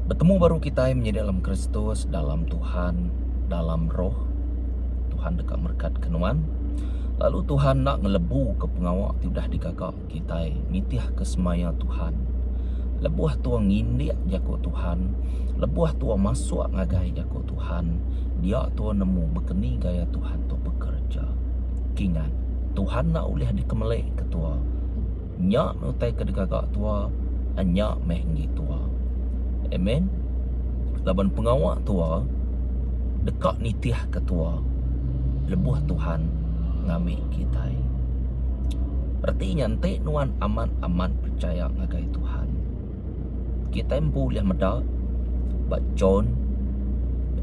Betemu baru kitai menyadi dalam Kristus, dalam Tuhan, dalam Roh. Tuhan deka merekatka nuan. Lalu Tuhan enda ngelebuka pengawa ti udah digaga kitai nitihka semaya Tuhan. Lebuh tua ngindik jaku Tuhan, lebuh tua masuk ngagai jaku Tuhan, dia tua nemu bekeni gaya Tuhan tu bekereja. Kingat, Tuhan enda ulih dikemelika tua. Nya meh utai ke digaga tua, nya meh enggi tua. Amen. Laban pengawa tua deka nitihka tua lebuh Tuhan ngambi kitai. Reti nya enti nuan amat-amat pechaya ngagai Tuhan. Kitai empu ulih meda ba John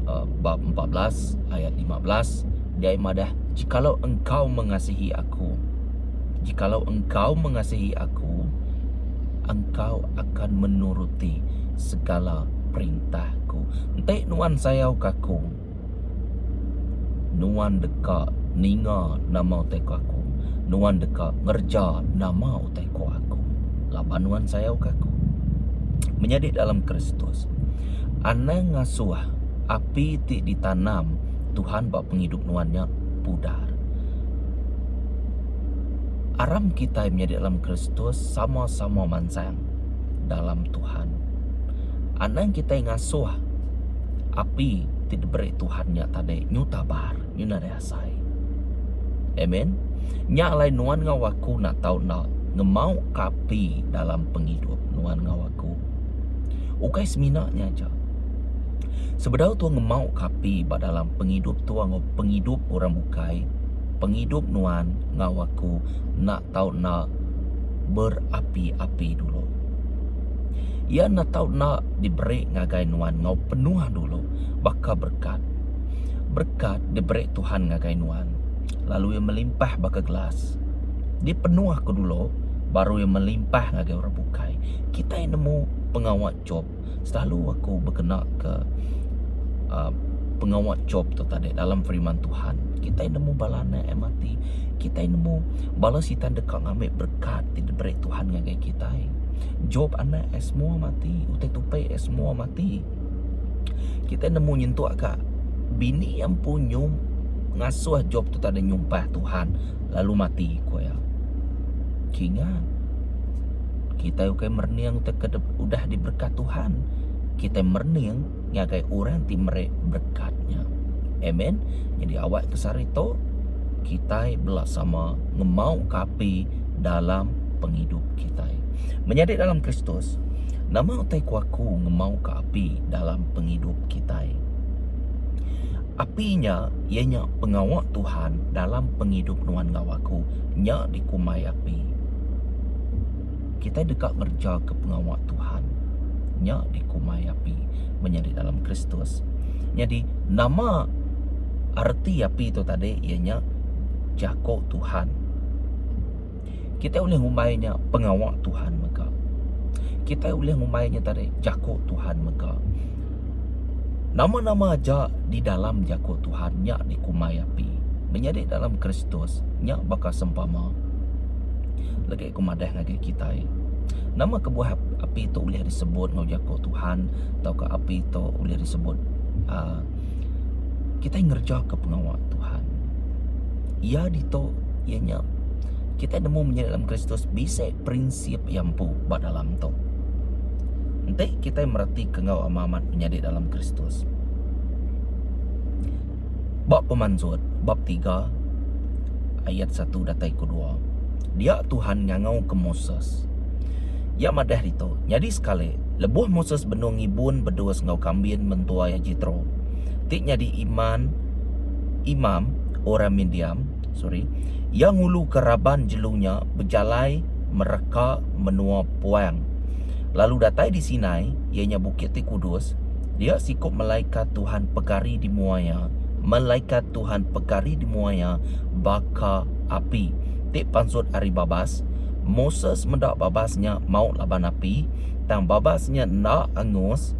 uh, bab 14 ayat 15 dia madah jikalau engkau mengasihi aku jikalau engkau mengasihi aku engkau akan menuruti segala perintahku enti nuan sayau ke aku Nuan deka ninga nama utai ku aku. Nuan deka ngereja nama utai ku aku. Laban nuan sayauka aku. Menyadi dalam Kristus, anang ngasuh api ti ditanam Tuhan ba pengidup nuan nya pudar. Aram kitai menyadi dalam Kristus sama-sama mansang dalam Tuhan. Anang kitai ngasuh api ti diberi Tuhan nya tadi nyu tabar, nyu nadai asai. Amen. Nya alai nuan enggau aku enda tau enda ngemau ka api dalam pengidup nuan enggau aku. Ukai semina nya aja. Sebedau tua ngemau ka api ba dalam pengidup tua enggau pengidup orang bukai, pengidup nuan enggau aku enda tau enda berapi-api dulu. Iya enda tau enda diberi ngagai nuan enggau penuh dulu baka berekat. Berekat diberi Tuhan ngagai nuan lalu iya melimpah baka gelas. Dipenuhka dulu baru iya melimpah ngagai orang bukai. Kitai nemu pengawa Job. Selalu aku bekena ke uhh pengawa Job tu tadi dalam firman Tuhan. Kitai nemu bala anak iya mati. Kitai nemu bala sitan deka ngambi berekat ti diberi Tuhan ngagai kitai. Job anak iya semua mati, utai tupi iya semua mati. Kitai nemu nyentuk ka bini iya empu nyum ngasuh Job tu tadi nyumpah Tuhan lalu mati ku iya. Kingat kitai ukai merening te ke udah diberekat Tuhan. Kitai merening ngagai orang ti meri berekat nya. Amen. Nyadi awak ke sehari tu kitai bela sama ngemau ka api dalam pengidup kitai. Menyadi dalam Kristus, nama utai ku aku ngemau ka api dalam pengidup kitai? Api nya iya nya pengawa Tuhan dalam pengidup nuan enggau aku nya dikumbai api. Kitai deka ngerejaka pengawa Tuhan nya dikumbai api menyadi dalam Kristus. Nyadi nama reti api tu tadi iya nya jaku Tuhan. Kitai ulih ngumbai nya pengawa Tuhan mega. Kitai ulih ngumbai nya tadi jaku Tuhan mega. Nama-nama aja di dalam jaku Tuhan nya dikumbai api. Menyadi dalam Kristus nya baka sempama. Legi ku madah ngagai kitai. Nama kebuah api tu ulih disebut enggau jaku Tuhan tauka api tu ulih disebut uhh kitai ngerejaka pengawa Tuhan. Iya ditu iya nya kitai nemu menyadi dalam Kristus bisi prinsip iya empu ba dalam tu. Enti kitai meretika enggau amat-amat menyadi dalam Kristus. Ba pemansut bab tiga ayat satu datai ke dua. Dia Tuhan ngangauka Moses. Iya madah ditu, nyadi sekali, lebuh Moses benung ngibun bedus enggau kambin mentua iya Jitro, ti nyadi iman imam orang Midiam, sorry, iya nguluka raban jelu nya bejalai mereka menua puang. Lalu datai di Sinai, iya nya bukit ti kudus, dia siku malaikat Tuhan pegari di mua iya, malaikat Tuhan pegari di mua iya baka api ti pansut ari babas. Moses meda babas nya mau laban api, tang babas nya enda angus.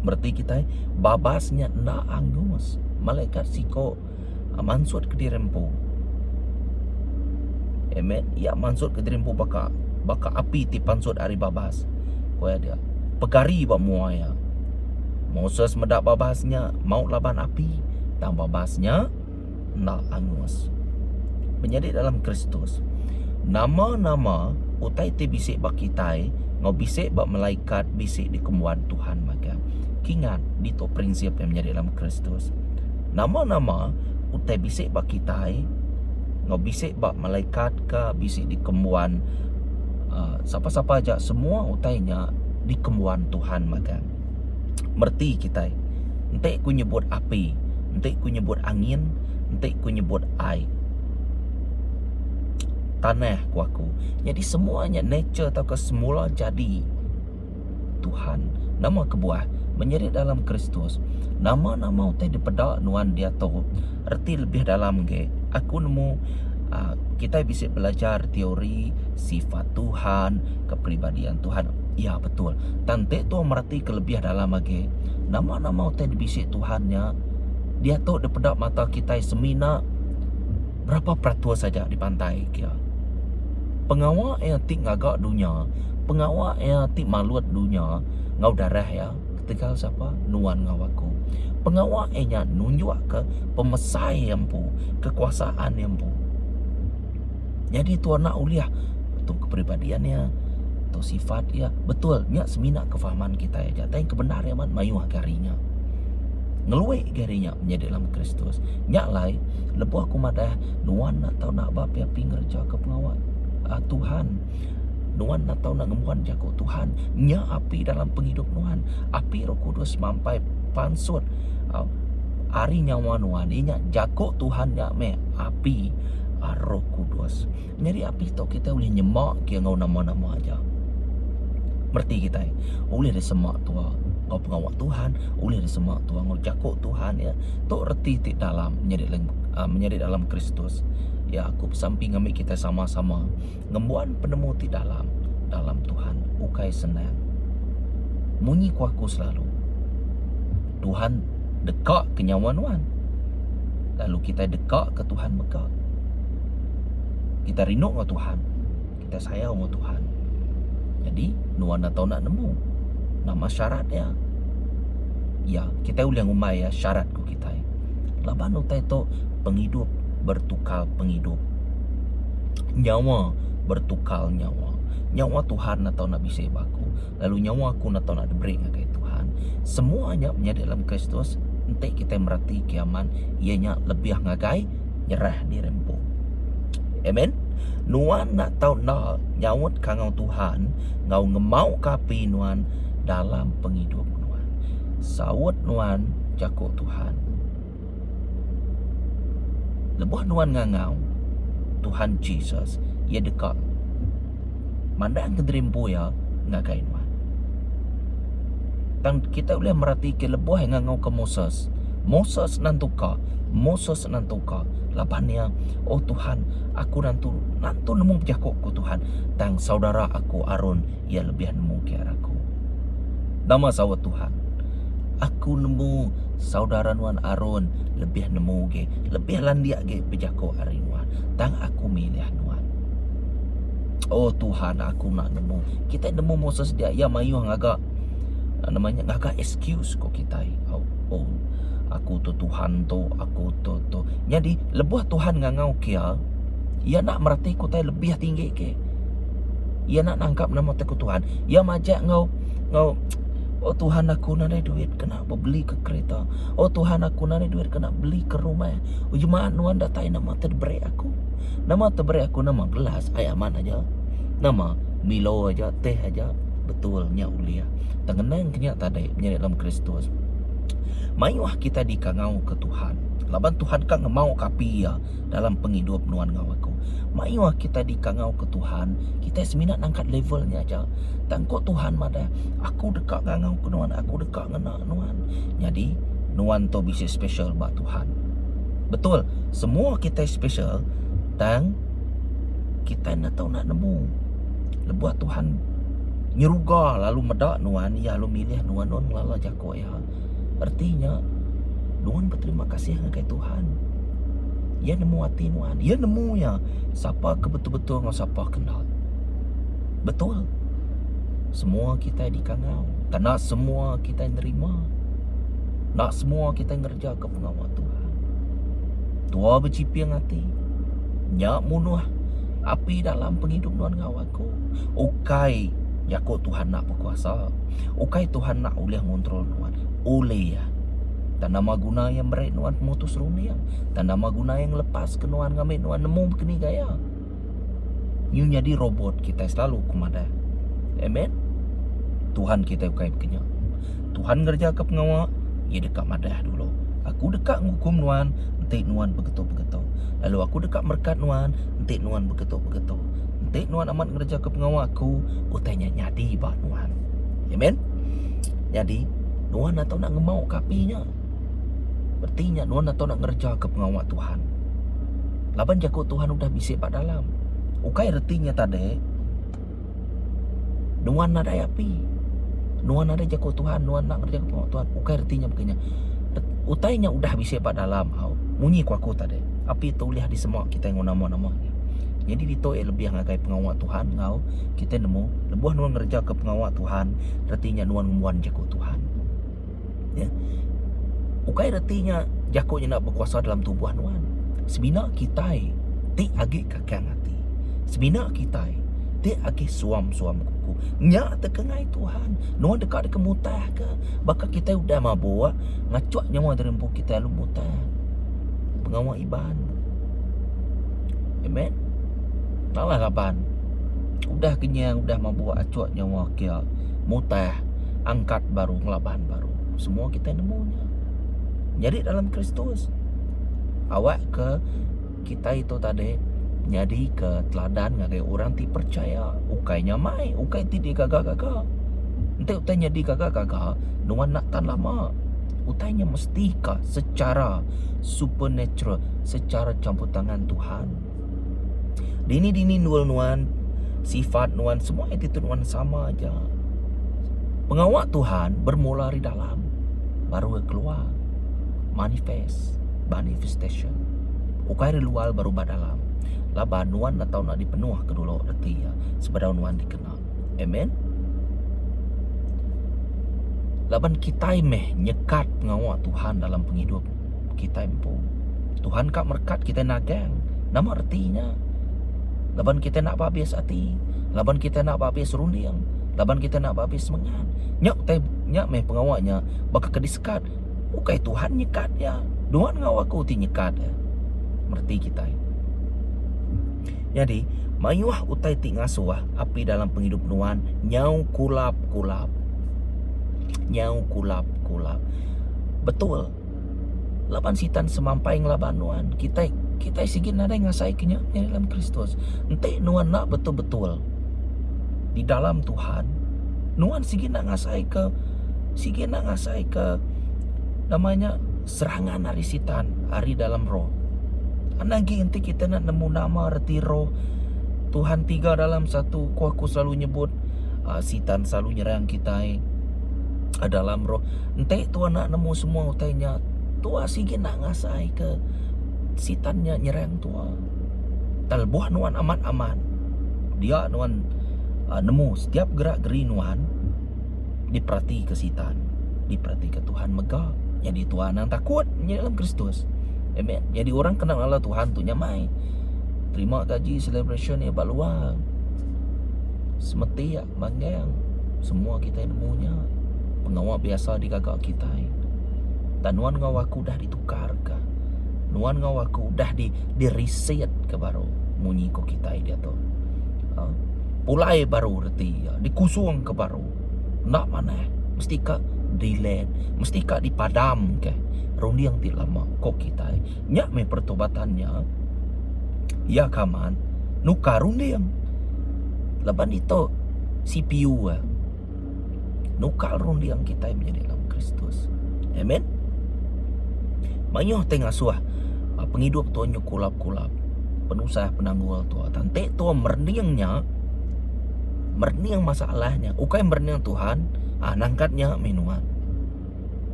Bereti kitai, babas nya enda angus. Malaikat siko mansut kediri empu. Amen. Iya mansut kediri empu baka baka api ti pansut ari babas. Ku iya dia. Pegari ba mua iya. Moses meda babas nya mau laban api, tang babas nya enda angus. Menyadi dalam Kristus, nama-nama utai ti bisi ba kitai enggau bisi ba malaikat bisi dikembuan Tuhan magang. Kingat ditu prinsip iya menyadi dalam Kristus. Nama-nama utai bisi ba kitai enggau bisi ba malaikat ka bisi dikembuan uhh sapa-sapa aja semua utai nya dikembuan Tuhan magang. Mereti kitai enti ku nyebut api, enti ku nyebut angin, enti ku nyebut ai, tanah ku aku. Nyadi semua nya nature tauka semula jadi Tuhan. Nama kebuah menyadi dalam Kristus nama-nama utai dipeda nuan diatu reti lebih dalam agi aku nemu uhh kitai bisi belajar teori sifat Tuhan, kepribadian Tuhan. Ya betul. Tang enti tuan mereti ke lebih dalam agi nama-nama utai dibisi Tuhan nya diatu dipeda mata kitai semina berapa peratus aja dipantai ke iya. Pengawa iya ti ngaga dunya, pengawa iya ti malut dunya enggau darah iya ketegal sapa? Nuan enggau aku. Pengawa iya nya nunjukka pemesai iya empu, kekuasaan iya empu. Nyadi tu anak ulih tu kepribadian iya, tu sifat iya. Betul nya semina kefahaman kitai aja tang kebendar iya mayuh agi ari nya. Ngelui agi ari nya menyadi dalam Kristus. Nya alai lebuh aku madah nuan enda tau naba api-api ngereja ke pengawa uhh Tuhan. Nuan enda tau ngembuan jaku Tuhan. Nya api dalam pengidup nuan. Api Roh Kudus mampai pansut uhh ari nyawa nuan. Iya nya jaku Tuhan nya meh api Roh Kudus. Nyadi api tu kitai ulih nyema ke enggau nama-nama aja. Mereti kitai ulih disema tua enggau pengawa Tuhan, ulih disema tua enggau jaku Tuhan ya. Tu reti ti dalam menyadi menyadi dalam Kristus. Ya aku besampi ngambi kitai sama-sama ngembuan penemu ti dalam dalam Tuhan ukai senang. Munyi ku aku selalu Tuhan deka ke nyawa nuan. Lalu kitai deka ke Tuhan mega. Kitai rindu enggau Tuhan. Kitai sayau enggau Tuhan. Nyadi, nuan enda tau enda nemu nama syarat iya. Ya, kitai ulih ngumbai iya syarat ku kitai. Laban utai tu pengidup bertukar pengidup. Nyawa bertukar nyawa. Nyawa Tuhan enda tau enda bisi ba aku. Lalu nyawa aku enda tau enda diberi ngagai Tuhan. Semua nya menyadi dalam Kristus enti kitai mereti kiamat iya nya lebih ngagai nyerah diri empu. Amen. Nuan enda tau enda nyaut kangau Tuhan enggau ngemauka api nuan dalam pengidup nuan. Saut nuan jaku Tuhan. Lebuh nuan ngangau Tuhan Jesus, iya deka mandangka diri empu iya ngagai nuan. Tang kitai ulih meratika lebuh iya ngangauka Moses, Moses nentuka, Moses nentuka laban iya, Oh Tuhan, aku nentu nentu nemu bejaku ku Tuhan, tang saudara aku Aron iya lebih nemu ke ari aku. Nama saut Tuhan? Aku nemu saudara nuan Aron lebih nemu agi, lebih landik agi bejaku ari nuan. Tang aku milih nuan. Oh Tuhan, aku enda nemu. Kitai nemu Moses dia, iya mayuh ngaga nama nya ngaga excuse ko kitai. Oh, oh aku tu Tuhan tu, aku tu tu. Nyadi lebuh Tuhan ngangau ke iya, iya enda mereti ke utai lebih tinggi ke. Iya enda nangkap nama utai ku Tuhan. Iya majak enggau enggau Oh Tuhan aku nadai duit kena bebeli ke kereta. Oh Tuhan aku nadai duit kena beli ke rumah. Oh jemaat nuan datai nama te diberi aku. Nama te beri aku nama gelas ai aman aja. Nama Milo aja teh aja. Betul nya ulih. Tang ngenang ke nya tadi menyadi dalam Kristus. Mayuh kitai dikangau ke Tuhan. Laban Tuhan ka ngemau ke api iya dalam pengidup nuan enggau aku. Mayuh kitai dikangau ke Tuhan, kitai semina nangkat level nya aja. Tang ko Tuhan madah, aku deka ngangau ke nuan, aku deka ngena nuan. Nyadi, nuan tu bisi special ba Tuhan. Betul, semua kitai special tang kitai enda tau enda nemu lebuh Tuhan nyeruga lalu meda nuan, iya lalu milih nuan, nuan ngelala jaku iya. Reti nya, nuan beterima kasih ngagai Tuhan. Iya nemu ati nuan. Iya nemu iya sapa ke betul-betul enggau sapa ke enda. Betul. Semua kitai dikangau. Tang enda semua kitai nerima. Enda semua kitai ngerejaka pengawa Tuhan. Tua bechiping ati. Nya munuh api dalam pengidup nuan enggau aku. Ukai jaku Tuhan enda bekuasa. Ukai Tuhan enda ulih ngontrol nuan. Ulih. Tang nama guna iya meri nuan pemutus runding. Tang nama guna iya ngelepaska nuan ngambi nuan nemu bekeni gaya. Nyu nyadi robot kitai selalu ku madah. Amen. Tuhan kitai ukai baka nya. Tuhan ngereja ke pengawa, iya deka madah dulu. Aku deka ngukum nuan enti nuan begetu-begetu. Lalu aku deka merekat nuan enti nuan begetu-begetu. Enti nuan amat ngereja ke pengawa aku, utai nya nyadi ba nuan. Amen. Nyadi, nuan atau nak ngemau ke api nya. Reti nya nuan atau nak ngereja ke pengawa Tuhan. Laban jaku Tuhan udah bisi ba dalam. Ukai reti nya tadi nuan nadai api. Nuan nadai jaku Tuhan, nuan enda ngereja pengawa Tuhan. Ukai reti nya baka nya. Utai nya udah bisi ba dalam au. Munyi ku aku tadi. Api tu ulih disema kitai enggau nama-nama nya. Nyadi ditu iya lebih ngagai pengawa Tuhan enggau kitai nemu lebuh nuan ngereja ke pengawa Tuhan reti nya nuan ngembuan jaku Tuhan. Ya. Ukai reti nya jaku nya enda bekuasa dalam tubuh nuan. Semina kitai ti agi kakang ati. Semina kitai ti agi suam-suam kuku. Nya tekengai Tuhan. Nuan deka deka mutah ke baka kitai udah mabuk ngachuk nyawa diri empu kitai lalu mutah. Pengawa Iban. Amen. Salah laban. Udah kenyang, udah mabuk achuk nyawa kia mutah. Angkat baru ngelaban baru. Semua kitai nemu nya. Nyadi dalam Kristus. Awak ke kitai tu tadi nyadi ke teladan ngagai orang ti percaya. Ukai nya mai, ukai ti digaga-gaga. Enti utai nya digaga-gaga, nuan enda tan lama. Utai nya mesti ka secara supernatural, secara campur tangan Tuhan. Dini-dini endur nuan, sifat nuan, semua attitude nuan sama aja. Pengawa Tuhan bermula ari dalam, baru iya keluar. Manifest, manifestation. Ukai ari luar baru ba dalam. Laban nuan enda tau enda dipenuh ke dulu reti iya sebedau nuan dikena. Amen. Laban kitai meh nyekat pengawa Tuhan dalam pengidup kitai empu. Tuhan ka merekat kitai nagang. Nama reti nya? Laban kitai enda beabis ati, laban kitai enda beabis runding, laban kitai enda beabis semengat. Nya utai nya meh pengawa nya baka ke disekat. Ukai Tuhan nyekat iya. Nuan enggau aku ti nyekat iya. Mereti kitai. Nyadi, mayuh utai ti ngasuh api dalam pengidup nuan nyau kulap-kulap. Nyau kulap-kulap. Betul. Laban sitan semampai ngelaban nuan. Kitai kitai sigi nadai ngasai ke nya nya dalam Kristus. Enti nuan enda betul-betul di dalam Tuhan, nuan sigi enda ngasai ke sigi enda ngasai ke nama nya serangan ari sitan ari dalam roh. Anang agi enti kitai enda nemu nama reti roh Tuhan tiga dalam satu ku aku selalu nyebut uhh sitan selalu nyerang kitai dalam roh. Enti tuan enda nemu semua utai nya, tua sigi enda ngasai ke sitan nya nyerang tua. Tang lebuh nuan amat-amat dia nuan uhh nemu setiap gerak geri nuan diperatika sitan, diperatika Tuhan mega. Nyadi tuan anang takut nya dalam Kristus. Amen. Nyadi orang kena ngelala Tuhan tu nyamai. Terima gaji celebration iya ba luar. Semeti Manggang, semua kitai nemu nya pengawa biasa digaga kitai. Tang nuan enggau aku udah ditukarka. Nuan enggau aku udah di diresetka baru munyi ko kitai diatu. uhh Pulai baru reti iya, dikusungka baru. Enda manah, mesti ka delete, mesti ka dipadamka runding ti lama ko kitai. Nya meh pertobatan nya. Iya ke amat nukar runding. Laban ditu CPU eh nukar runding kitai menyadi dalam Kristus. Amen. Mayuh ti ngasuh pengidup tu nyu kulap-kulap. Penusah penanggul tu. Tang enti tu merening nya merening masalah nya ukai merening Tuhan ah nangkat nya mih nuan.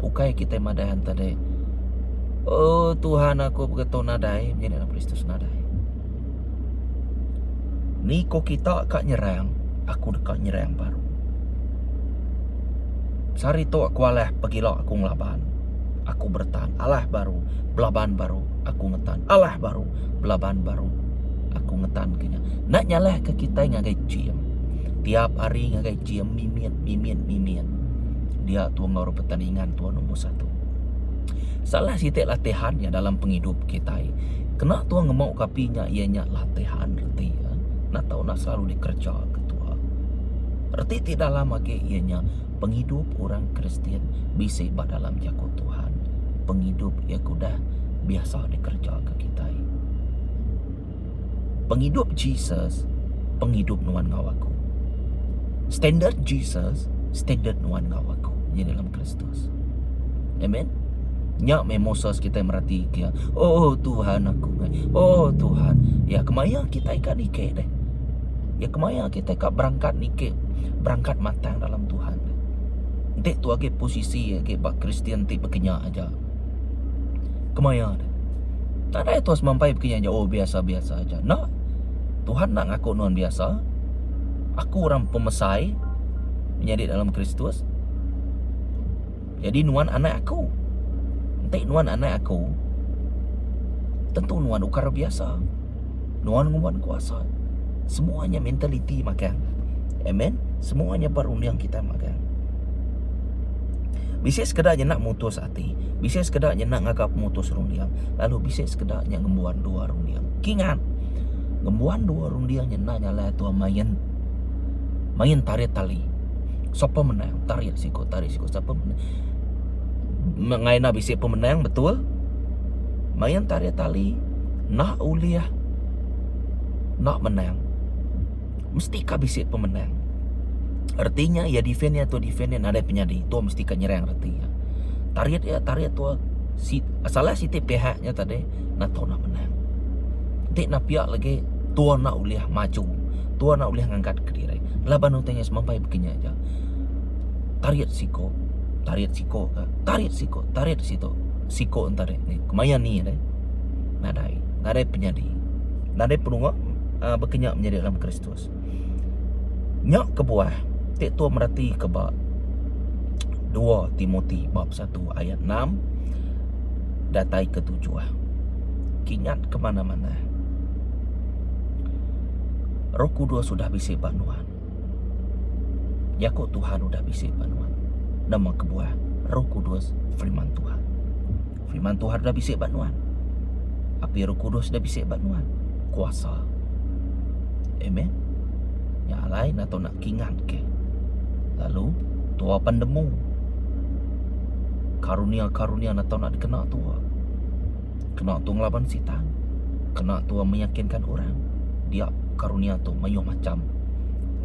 Ukai kitai madah enta deh. Oh Tuhan aku begetu nadai menyadi dalam Kristus nadai. Ni ko kita ka nyerang, aku deka nyerang baru. Sehari tu aku alah pegila aku ngelaban. Aku beretan alah baru belaban baru aku ngetan alah baru belaban baru aku ngetan ke nya. Enda nyalah ke kitai ngagai gym. Tiap hari ngagai gym mimit mimit mimit. Dia tu enggau pertandingan tua nombor satu. Salah siti latihan nya dalam pengidup kitai. Kena tua ngemau ke api nya iya nya latihan reti iya. Enda tau enda selalu dikereja ke tua. Reti ti dalam agi iya nya pengidup orang Kristian bisi ba dalam jaku Tuhan. Pengidup iya ke udah biasa dikereja ke kitai. Pengidup Jesus, pengidup nuan enggau aku. Standard Jesus, standard nuan enggau aku. Nya dalam Kristus. Amen. Nya meh Moses kitai merati ke Oh Tuhan aku. Oh Tuhan. Ya kemaya kitai ka nike deh. Ya kemaya kitai ka berangkat nike, berangkat matang dalam Tuhan. Enti tu agi posisi agi ba Kristian ti bekenya aja. Kemaya deh. Nadai tuas mampai bekenya aja oh biasa-biasa aja. Enda. Tuhan enda ngaku nuan biasa. Aku orang pemesai menyadi dalam Kristus. Jadi nuan anak aku. Enti nuan anak aku, tentu nuan ukai orang biasa. Nuan ngumban kuasa. Semua nya mentaliti magang. Amen. Semua nya perunding kita magang. Bisi sekeda nya enda mutus ati, bisi sekeda nya enda ngaga pemutus runding, lalu bisi sekeda nya ngembuan dua runding. Kingat, ngembuan dua runding nya enda nyalai tua main main tarit tali. Sapa menang, tarit siku, tarit siku, sapa menang. Mengai enda bisi pemenang betul. Main tarit tali enda ulih enda menang. Mesti ka bisi pemenang. Reti nya iya defend iya tu defend iya nadai penyadi. Tu mesti ka nyerang reti iya. Tarit iya tarit tu si salah siti pihak nya tadi enda tau nak menang. Enti enda pia lagi tua enda ulih maju. Tua enda ulih ngangkat kediri. Laban utai nya semampai baka nya aja. Tarit siko, tarit siko ka, tarit siko, tarit situ. Siko enta deh. Kemaya ni deh. Nadai, nadai penyadi. Nadai penunga uh, baka nya menyadi dalam Kristus. Nya kebuah ti tua mereti ke ba 2 Timoti bab 1 ayat 6 datai ke 7. Kingat ke mana-mana. Roh Kudus udah bisi ba nuan. Jaku Tuhan udah bisi ba nuan. Nama kebuah Roh Kudus firman Tuhan. Firman Tuhan udah bisi ba nuan. Api Roh Kudus udah bisi ba nuan. Kuasa. Amen. Nya alai enda tau nak kingat ke. Lalu tua pan nemu karunia-karunia enda tau nak dikena tua. Kena tua ngelaban sitan. Kena tua meyakinkan orang. Dia karunia tu mayuh macam.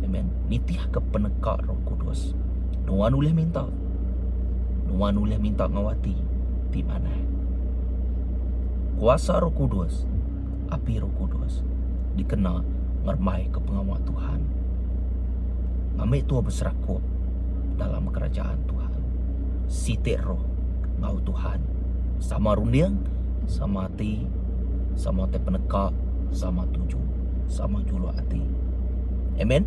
Amen. Nitih ke peneka Roh Kudus. Nuan ulih minta. Nuan ulih minta enggau ati ti manah. Kuasa Roh Kudus, api Roh Kudus dikena ngerembaika pengawa Tuhan. Ngambi tua beserakup dalam kerajaan Tuhan. Siti roh enggau Tuhan. Sama runding, sama ati, sama ti peneka, sama tuju, sama juluk ati. Amen.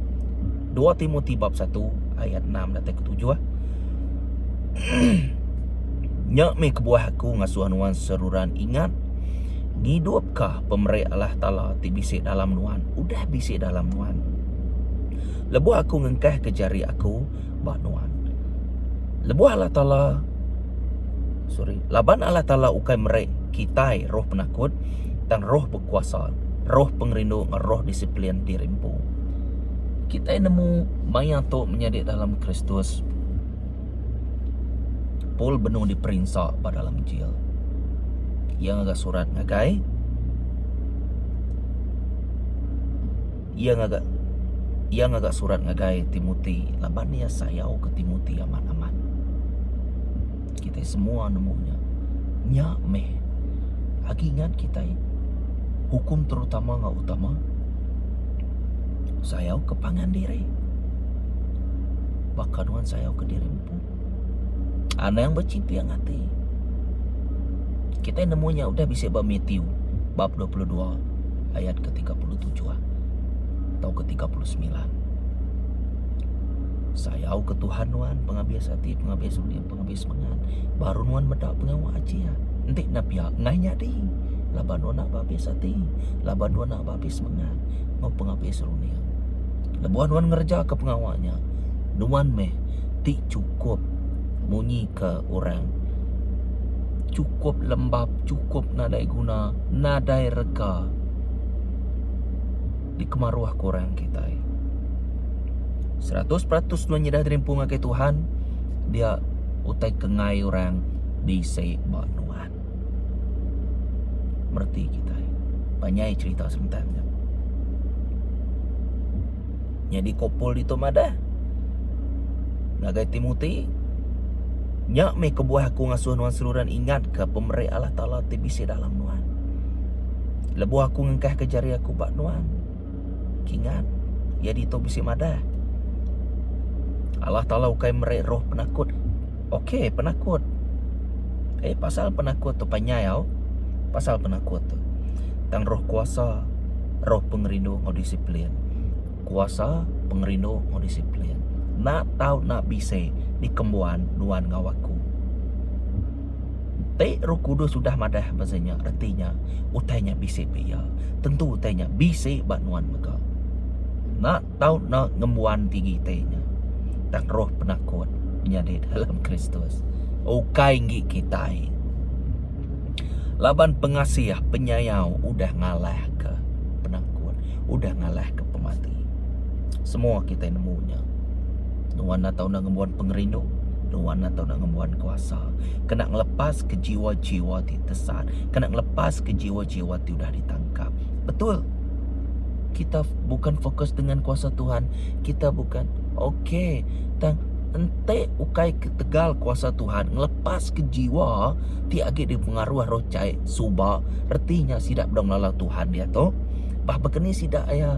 2 Timoti bab 1 ayat 6 datai ke 7. Nya meh kebuah aku ngasuh nuan seruran ingat ngidupka pemeri Allah Taala ti bisi dalam nuan, udah bisi dalam nuan. Lebuh aku ngengkahka jari aku ba nuan. Lebuh Allah Taala sorry, laban Allah Taala ukai meri kitai roh penakut tang roh bekuasa, roh pengerindu enggau roh disiplin diri empu. Kitai nemu maya tu menyadi dalam Kristus. Paul benung diperinsa ba dalam jil. Iya ngaga surat ngagai Iya ngaga Iya ngaga surat ngagai Timoti laban iya sayau ke Timoti amat-amat. Kitai semua nemu nya. Nya meh agi ingat kitai hukum terutama enggau utama sayau ke pangan diri. Baka nuan sayau ke diri empu. Anang bechiping ati. Kitai nemu nya udah bisi ba Matthew bab 22 ayat ke 37 tauka 39. Sayau ke Tuhan nuan pengabis ati, pengabis runding, pengabis semengat. Baru nuan meda pengawa ajih. Enti enda pia enggai nyadi laban nuan enda beabis ati, laban nuan enda beabis semengat enggau pengabis runding. Lebuh nuan ngereja ke pengawa nya, nuan meh ti chukup munyi ke orang chukup lembap, chukup nadai guna, nadai rega dikemaruh ke orang kitai. 100% nuan nyeda diri empu ngagai Tuhan, dia utai ke enggai orang bisi ba nuan. Mereti kitai. Panjai cherita sentang nya. Nyadi ko Paul ditu madah ngagai Timoti, Nya meh kebuah aku ngasuh nuan seruran ingatka pemeri Allah Taala ti bisi dalam nuan. Lebuh aku ngengkahka jari aku ba nuan, kingat, iya ditu bisi madah, Allah Taala ukai meri roh penakut. Okey, penakut. Eh, pasal penakut tu panjai au. Pasal penakut tu. Tang roh kuasa, roh pengerindu enggau disiplin. Kuasa, pengerindu enggau disiplin. Enda tau enda bisi dikembuan nuan enggau aku. Enti Roh Kudus udah madah pasal nya, reti nya utai nya bisi ba iya. Tentu utai nya bisi ba nuan mega. Enda tau enda ngembuan tinggi ti nya. Tang roh penakut menyadi dalam Kristus. Ukai enggi kitai. Laban pengasih penyayau udah ngalahka penakut, udah ngalahka pemati. Semua kitai nemu nya. Nuan enda tau enda ngembuan pengerindu, nuan enda tau enda ngembuan kuasa kena ngelepaska jiwa-jiwa ti tesat, kena ngelepaska jiwa-jiwa ti udah ditangkap. Betul. Kita bukan fokus dengan kuasa Tuhan, kita bukan okey tang Enti ukai ketegal kuasa Tuhan ngelepaska jiwa ti agi dipengaruh roh jai suba, reti nya sida bedau ngelala Tuhan diatu. Bah baka ni sida iya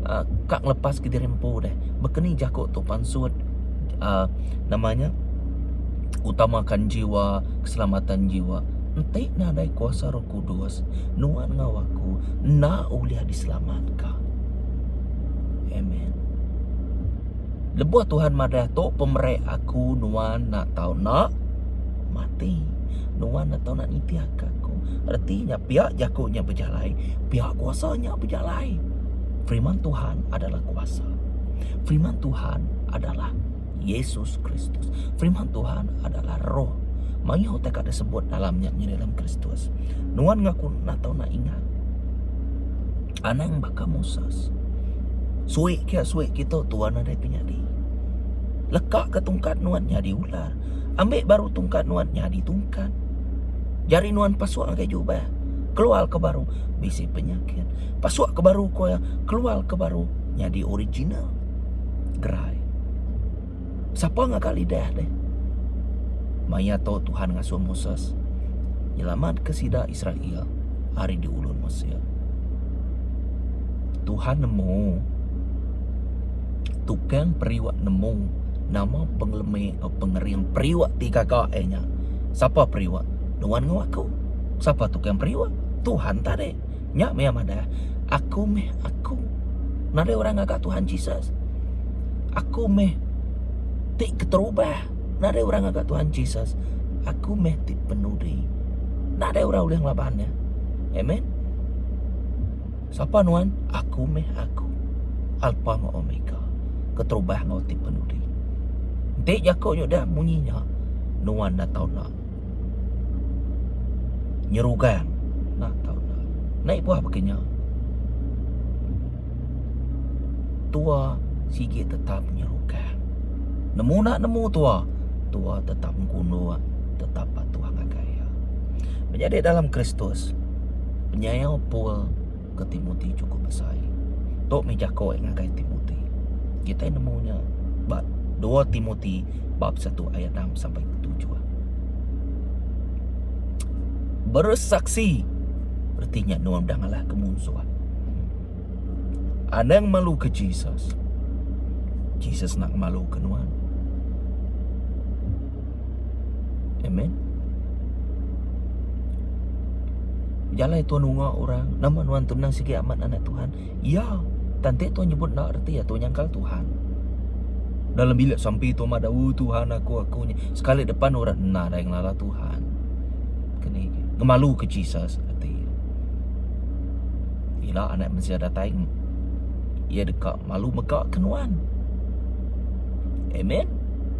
uhh ka ngelepaska diri empu deh. Baka ni jaku tu pansut uhh nama nya utamakan jiwa, keselamatan jiwa. Enti nadai kuasa Roh Kudus, nuan enggau aku enda ulih diselamatka. Amen. Lebuh Tuhan madah tu pemeri aku nuan enda tau enda mati. Nuan enda tau enda nitihka aku. Reti nya pia jaku nya bejalai, pia kuasa nya bejalai. Firman Tuhan adalah kuasa. Firman Tuhan adalah Yesus Kristus. Firman Tuhan adalah roh. Mayuh utai ka disebut dalam nya nyadi dalam Kristus. Nuan ngaku enda tau enda ingat. Anang baka Moses. Suik kia suik kitu tuan nadai penyadi. Leka ke tungkat nuan nyadi ular. Ambi baru tungkat nuan nyadi tungkat. Jari nuan pasuk ngagai jubah. Keluar ke baru bisi penyakit. Pasuk ke baru ko iya, keluar ke baru nyadi original. Gerai. Sapa ngaga lidah deh? Maya tu Tuhan ngasuh Moses nyelamatka sida Israel ari diulun Mesir. Tuhan nemu tukang periuk nemu nama pengelemi enggau pengering periuk ti gaga iya nya. Sapa periuk? Nuan enggau aku. Sapa tukang periuk? Tuhan tadi. Nya meh iya madah, Aku meh aku. Nadai orang ngaga Tuhan Jesus. Aku meh ti keterubah. Nadai orang ngaga Tuhan Jesus. Aku meh ti penudi. Nadai orang ulih ngelaban iya. Amen. Sapa nuan? Aku meh aku. Alpa enggau Omega. Keterubah enggau ti penudi. Enti jaku nya udah munyi nya, nuan enda tau enda. Nyerugang enda tau enda. Naik buah baka nya. Tua sigi tetap nyerugang. Nemu enda nemu tua, tua tetap ngunduk, tetap patuh ngagai iya. Menyadi dalam Kristus, penyayau Paul ke Timoti chukup besai. Tu meh jaku iya ngagai Timoti. Kitai nemu nya ba 2 Timoti bab 1 ayat 6 sampai 7. Bersaksi reti nya nuan udah ngalahka munsuh. Anang malu ke Jesus. Jesus nak malu ke nuan. Amen. Jalai tuan nunga orang, nama nuan tu nang sigi amat anak Tuhan. Ya, tang ti tuan nyebut enda reti ya tuan nyangkal Tuhan. Dalam bilik sampi tu madah, "Oh Tuhan aku aku nya." Sekali depan orang nadai ngelala Tuhan. Keni ngemalu ke Jesus ati iya. Ila anak mensia datai iya deka malu mega ke nuan. Amen.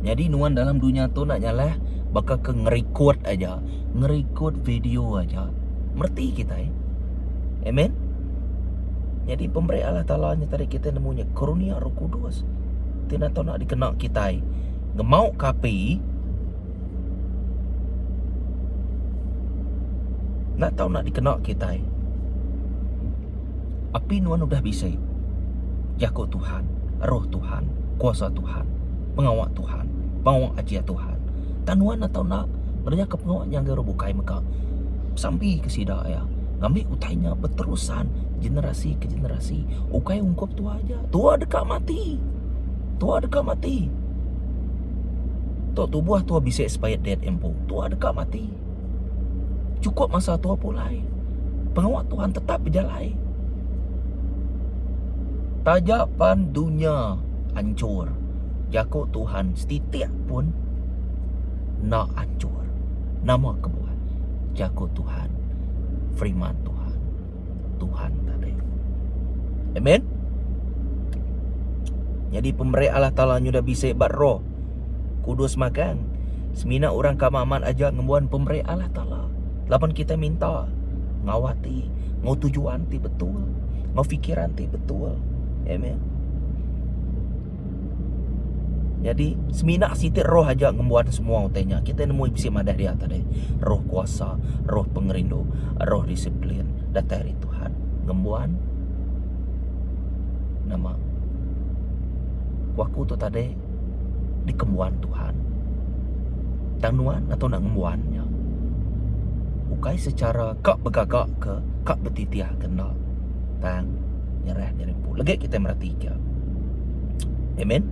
Nyadi nuan dalam dunya tu enda nyalah baka ke ngerikod aja, ngerikod video aja. Mereti kitai. Amen. Nyadi pemeri Allah Taala nya tadi kitai nemu nya kurnia Roh Kudus ti enda tau nak dikena kitai ngemau ke api enda tau nak dikena kitai. Api nuan udah bisi jaku Tuhan, roh Tuhan, kuasa Tuhan, pengawa Tuhan, pengawa ajih Tuhan. Tang nuan enda tau enda ngereja ke pengawa nya ngagai orang bukai mega. Besampi ke sida iya ngambi utai nya beterusan generasi ke generasi ukai ungkup tua aja. Tua deka mati. Tua deka mati. Tu tubuh tua bisi expired date empu. Tua deka mati. Chukup masa tua pulai. Pengawa Tuhan tetap bejalai. Taja pan dunya anchur, jaku Tuhan setitik pun enda anchur. Nama kebuah? Jaku Tuhan, firman Tuhan, Tuhan tadi. Amen. Nyadi pemeri Allah Taala nyudah bisi ba roh kudus magang. Semina orang ke amat-amat aja ngembuan pemeri Allah Taala. Laban kitai minta enggau ati, enggau tujuan ti betul, enggau fikiran ti betul. Amen. Nyadi semina siti roh aja ngembuan semua utai nya. Kitai nemu bisi madah dia tadi. Roh kuasa, roh pengerindu, roh disiplin datai ari Tuhan. Ngembuan nama ku aku tu tadi dikembuan Tuhan. Tang nuan atau nak ngembuan nya. Ukai secara ka begaga ke ka betitih ke enda. Tang nyerah diri empu. Legi kitai meratika. Amen.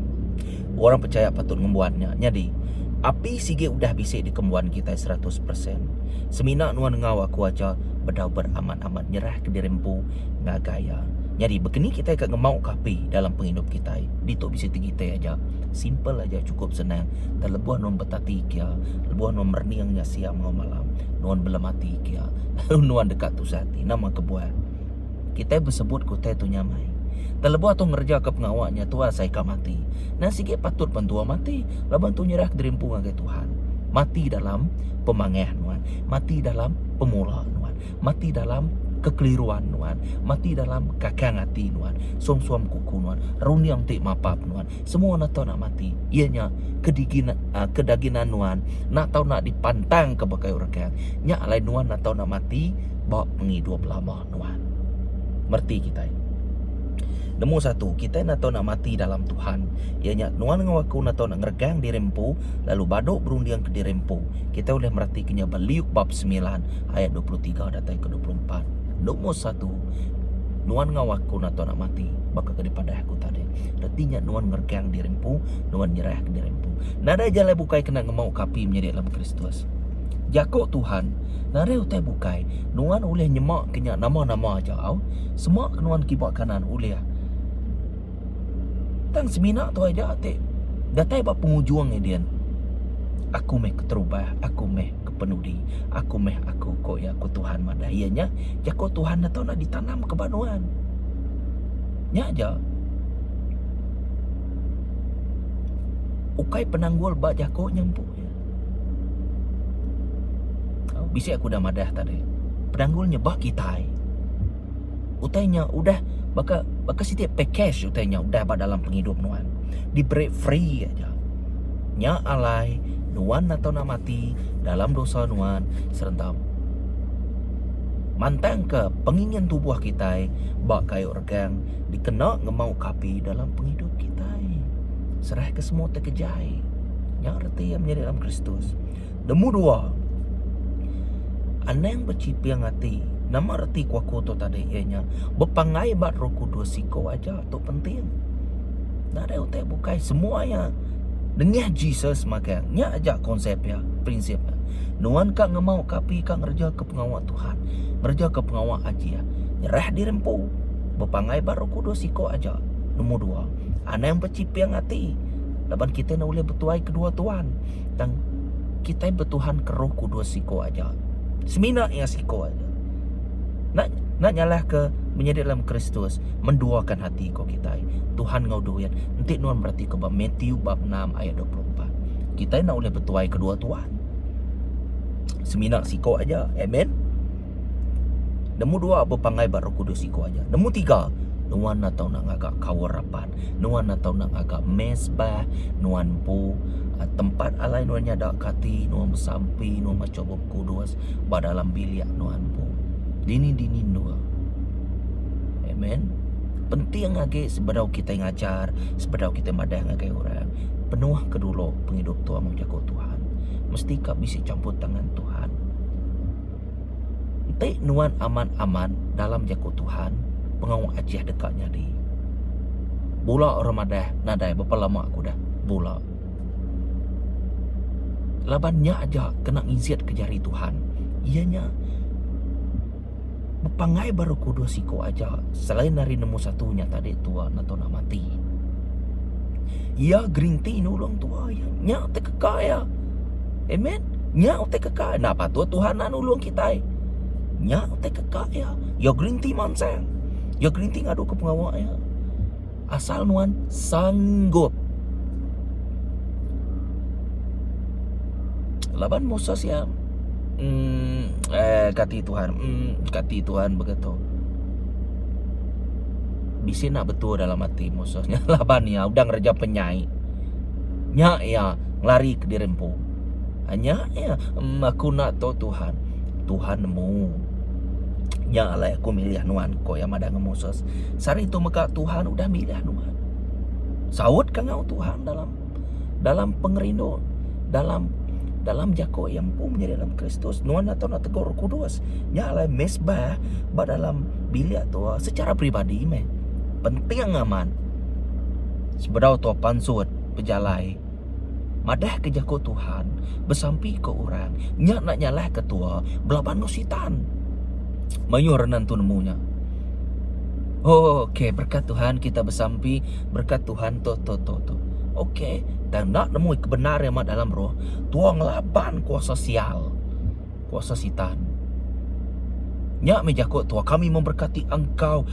Orang pechaya patut ngembuan nya. Nyadi, api sigi udah bisi dikembuan kitai 100%. Semina nuan enggau aku aja bedau beramat-amat nyerahka diri empu ngagai iya. Nyadi, bekeni kitai ka ngemauka api dalam pengidup kitai? Ditu bisi tegite aja. Simple aja chukup senang. Tang lebuh nuan betatika iya, lebuh nuan merening nya siang enggau malam, nuan belematika iya, lalu nuan deka tusah ati. Nama kebuah? Kitai besebut ke utai tu nyamai. Tang lebuh tu ngereja ke pengawa nya tua asai ka mati. Nang sigi patut pan tua mati laban tu nyerah kediri empu ngagai Tuhan. Mati dalam pemangah nuan, mati dalam pemula nuan, mati dalam kekeliruan nuan, mati dalam kakang ati nuan, suam-suam kuku nuan, runding ti mapap nuan. Semua enda tau nak mati. Iya nya kedigin kedaginan nuan enda tau nak dipantang ke ba kayu regang. Nya alai nuan enda tau nak mati ba pengidup lama nuan. Mereti kitai. Nemu satu, kitai enda tau nak mati dalam Tuhan. Iya nya nuan enggau aku enda tau nak ngeregang diri empu lalu badu berunding ke diri empu. Kitai ulih mereti ke nya ba Luke bab semilan ayat 23 datai ke 24. Nombor satu, nuan enggau aku enda tau nak mati baka ke dipadah aku tadi. Reti nya nuan ngeregang diri empu, nuan nyerah ke diri empu. Nadai jalai bukai kena ngemau ke api menyadi dalam Kristus. Jaku Tuhan, Nadai utai bukai, nuan ulih nyema ke nya nama-nama aja au. Sema ke nuan kiba kanan ulih. Tang semina tu aja ti datai ba pengujung iya din. Aku meh keterubah, aku meh kepenudi, aku meh aku ko iya ku Tuhan madah. Iya nya jaku Tuhan nya tau nak ditanam ke ba nuan. Nya aja. Ukai penanggul ba jaku nya empu. Bisi aku udah madah tadi. Penanggul nya ba kitai. Utai nya udah baka baka siti package utai nya udah ba dalam pengidup nuan. Diberi free aja. Nya alai nuan atau nak mati dalam dosa nuan sereta mantangka pengingin tubuh kitai ba kayu regang dikena ngemau kapi dalam pengidup kitai. Serahka semua utai ke jai. Nya reti iya menyadi dalam Kristus. Nemu dua, anang bechiping ati. Nama reti ku aku tu tadi iya nya bepanggai ba Roh Kudus siko aja tu penting. Nadai utai bukai semua iya nengah Jesus magang. Nya aja konsep iya, prinsip iya. Nuan ka ngemau ka api ka ngereja ke pengawa Tuhan, ngereja ke pengawa ajih, nyerah diri empu bepanggai ba Roh Kudus siko aja. Nemu dua, anang bechiping ati. Laban kitai enda ulih betuai kedua tuan. Tang kitai betuhan ke Roh Kudus siko aja. Semina iya siko aja. Enda enda nyalah ke menyadi dalam Kristus menduakan hati ko kitai. Tuhan enggau duit enti nuan meratika ba Matthew bab enam ayat 24. Kitai enda ulih betuai kedua tuan. Semina siko aja. Amen. Nemu dua bepanggai ba Roh Kudus siko aja. Nemu tiga, nuan enda tau nak ngaga kaul rapat. Nuan enda tau nak ngaga mezbah nuan empu tempat alai nuan nyada ke ati nuan besampi nuan macha Bup Kudus ba dalam bilik nuan empu. Dini-dini endur. Amen. Penting agi sebedau kitai ngajar, sebedau kitai madah ngagai orang, penuh ke dulu pengidup tua enggau jaku Tuhan. Mesti ka bisi campur tangan Tuhan. Enti nuan amat-amat dalam jaku Tuhan, pengawa ajih deka nyadi. Bula orang madah nadai berapa lama aku udah bula. Laban nya aja kena nginsit ke jari Tuhan. Iya nya bepanggai ba Roh Kudus siku aja selain ari nemu satu nya tadi tua enda tau nak mati. Iya gerinti nulung tua iya. Nya utai keka iya. Amen. Nya utai keka. Enda patut Tuhan enda nulung kitai. Nya utai keka iya. Iya gerinti mansang. Iya gerinti ngadu ke pengawa iya. Asal nuan sanggup. Laban Moses iya mm, eh kati Tuhan, mm, kati Tuhan begitu. Bisi enda betul dalam ati Moses nya laban iya udah ngereja penyai. Nya iya ngelari ke diri empu. Nya iya em aku enda tu Tuhan. Tuhan nemu. Nya alai aku milih nuan ko iya madah ngan Moses. Sehari tu mega Tuhan udah milih nuan. Saut ka enggau Tuhan dalam dalam pengerindu dalam dalam jako iya empu menyadi dalam Kristus nuan enda tau nak tegur Roh Kudus. Nya alai mezbah ba dalam bilik tu secara peribadi meh penting amat sebedau tu pansut pejalai madah ke jako Tuhan besampi ke orang nya enda nyalah ke tua belaban enggau sitan. Mayuh renan tu nemu nya. Oh okay berkat Tuhan kita besampi berkat Tuhan tu tu tu tu. Okay tang enda nemu kebenar iya amat dalam roh tua ngelaban kuasa sial kuasa sitan. Nya meh jaku tua kami memberkati engkau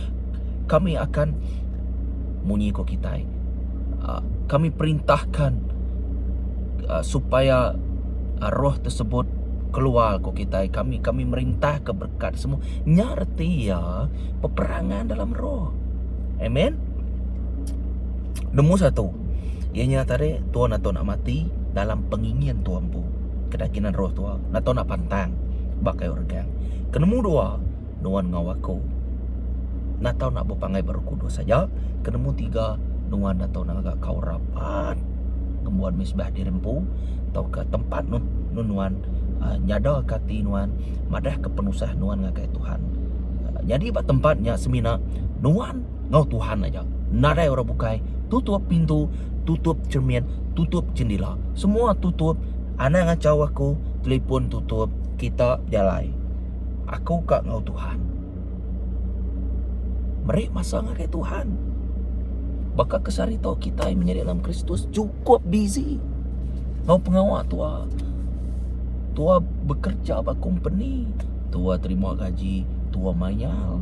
kami akan munyi ko kitai uhh kami perintahkan uhh supaya roh tersebut keluar ko kitai kami kami merintah ke berkat semua nya reti iya peperangan dalam roh. Amen. Nombor satu iya nya tadi tuan atau nak mati dalam pengingin tuan empu. Kedagingan roh tua atau nak pantang ba kayu regang. Ke nombor dua nuan enggau aku enda tau nak bepanggai ba roh kudus aja. Ke nombor tiga nuan atau nak ngaga kau rapat ngembuan mizbah diri empu tauka tempat nuan nyada ka ati nuan madah ka penusah nuan ngagai Tuhan. Nyadi ba tempat nya semina nuan enggau Tuhan aja. Nadai orang bukai. Tutup pintu, tutup cermin, tutup jendela. Semua tutup. Anang ngachau aku, telefon tutup, kita bejalai. Aku ka enggau Tuhan. Meri masa ngagai Tuhan. Baka ke sehari tu kitai menyadi dalam Kristus chukup busy enggau pengawa tua. Tua bekerja ba kompeni, tua terima gaji, tua mayar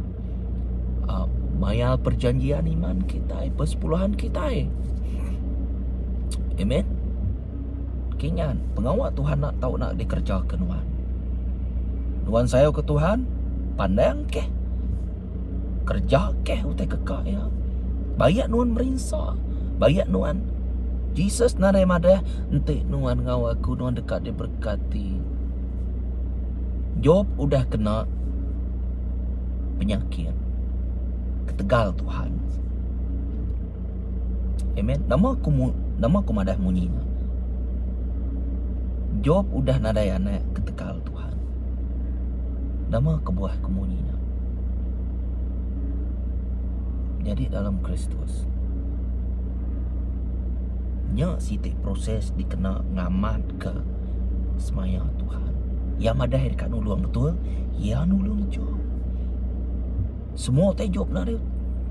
uhh mayar perjanjian iman kitai, persepuluhan kitai. Amen. Kingan, pengawa Tuhan enda tau nak dikereja ke nuan. Nuan sayau ke Tuhan, pandang keh. Kereja keh utai ke ka iya. Bayak nuan merinsa, bayak nuan Jesus nadai madah enti nuan enggau aku nuan deka diberkati. Job udah kena penyakit ketegal Tuhan. Amen. Nama aku nama aku madah munyi nya. Job udah nadai anak ketegal Tuhan. Nama kebuah ke munyi nya. Nyadi dalam Kristus. Nya siti proses dikena ngamatka semaya Tuhan. Iya madah deka nulung betul, iya nulung Job. Semua utai Job nadai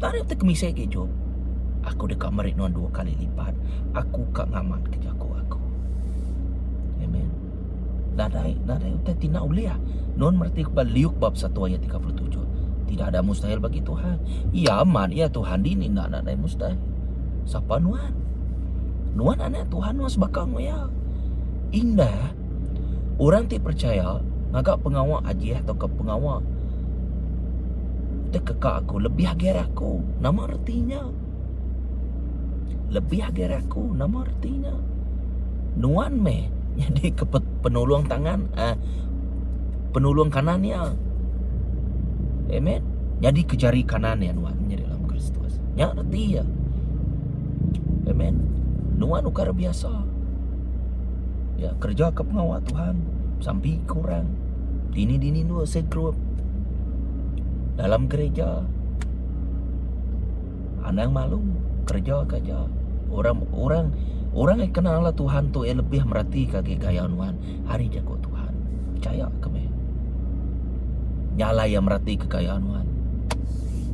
nadai utai kemisi agi Job. Aku deka meri nuan dua kali lipat. Aku ka ngamatka jaku aku. Amen. Nadai, nadai utai ti enda ulih. Nuan mereti ba Luke bab satu ayat 37. Tidak ada mustahil bagi Tuhan. Iya amat, iya Tuhan dini enda nadai mustahil. Sapa nuan? Nuan anak Tuhan nuan sebaka enggau iya. Indah orang ti percaya ngaga pengawa ajih tauka pengawa tekeka aku lebih agi ari aku. Nama reti nya? Lebih agi ari aku nama reti nya? Nuan meh nyadi ke penulung tangan uhh penulung kanan iya. Amen. Nyadi ke jari kanan iya nuan nyadi dalam Kristus. Nya reti iya. Amen. Nuan ukai biasa. Ya kerja ke pengawa Tuhan, sampi ke orang. Dini-dini endur segroup. Dalam gereja. Anang malu kereja ke aja. Orang orang orang yang kenal lah Tuhan tu ia lebih merati ke agi gaya nuan ari jaku Tuhan. Pechaya ke meh. Nya alai iya merati ke gaya nuan.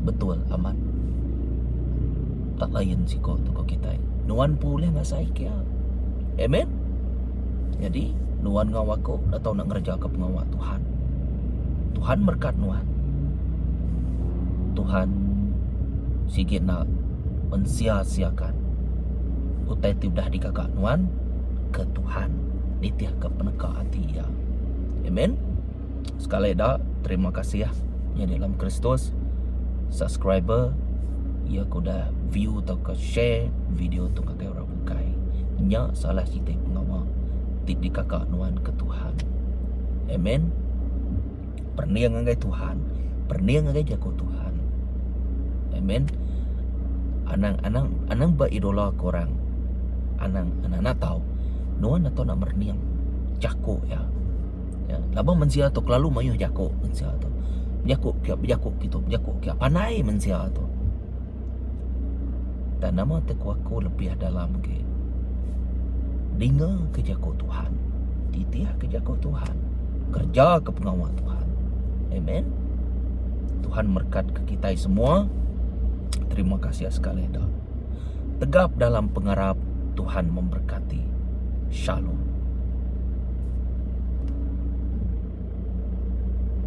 Betul amat. Tak lain siko tu ko kitai. Nuan pun ulih ngasai ke iya. Amen. Jadi nuan enggau aku enda tau nak ngereja ke pengawa Tuhan. Tuhan merkat nuan. Tuhan sigi enda mensia-siakan utai ti udah digaga nuan ke Tuhan nitihka peneka ati Iya. Amen. Sekali da terima kasih nyadi dalam Kristus subscriber iya ke udah view tauka share video tu ngagai orang bukai. Nya salah siti pengawa ti digaga nuan ke Tuhan. Amen. Perening ngagai Tuhan, perening ngagai jaku Tuhan. Amen. Anang anang anang beidola ke orang. Anang anang enda tau. Nuan atau nak merening jaku iya. Ya, laban mensia tu kelalu mayuh jaku mensia tu. Bejaku kia, bejaku kitu, bejaku kia. Pandai mensia tu. Tang nama te ku aku lebih dalam agi. Dinga ke jaku Tuhan. Titih ke jaku Tuhan. Kerja ke pengawa Tuhan. Amen. Tuhan merkat ke kitai semua. Terima kasih sekali dah. Tegap dalam pengarap Tuhan memberkati. Shalom.